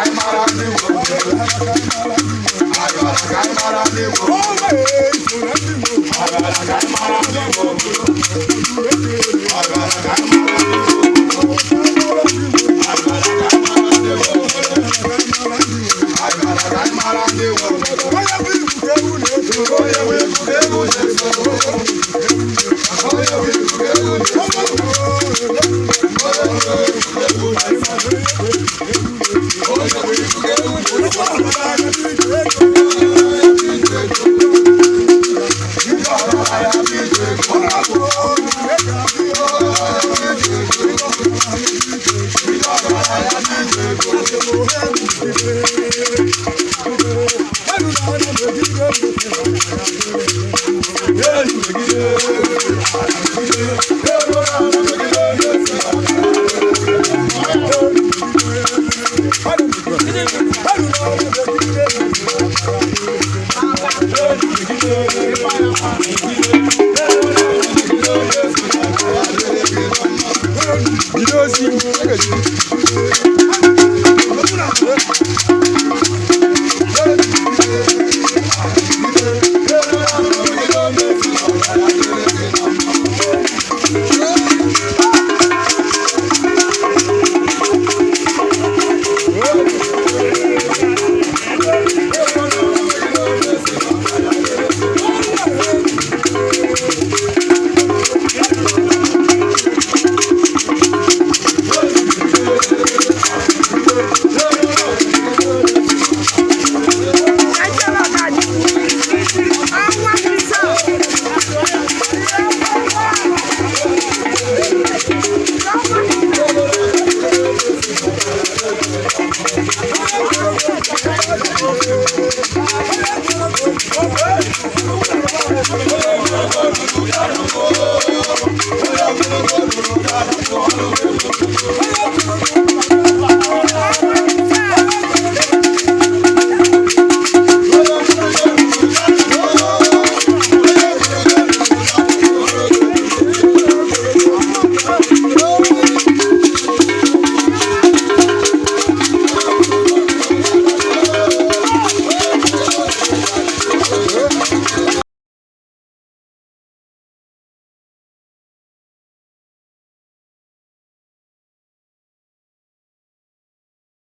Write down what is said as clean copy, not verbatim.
Anyị mara ndị nwe obodo. Abịara ka anyị mara ndị nwe obodo. Abịara ka anyị mara ndị nwe obodo. Abịara ka anyị mara ndị nwe obodo. Abịara ka anyị mara ndị nwe obodo. Abịara ka anyị mara ndị nwe obodo. Onye nwe ikuku egwu na-eso. Onye nwe ikuku egwu na-eso. Onye nwe ikuku egwu na-eso. Onye nwe ikuku egwu na-eso. Ndị ọgaranya bụ ije ego. Ndị ọgaranya bụ ije ego. Elu megide, elu megide onye si. Jide ozi.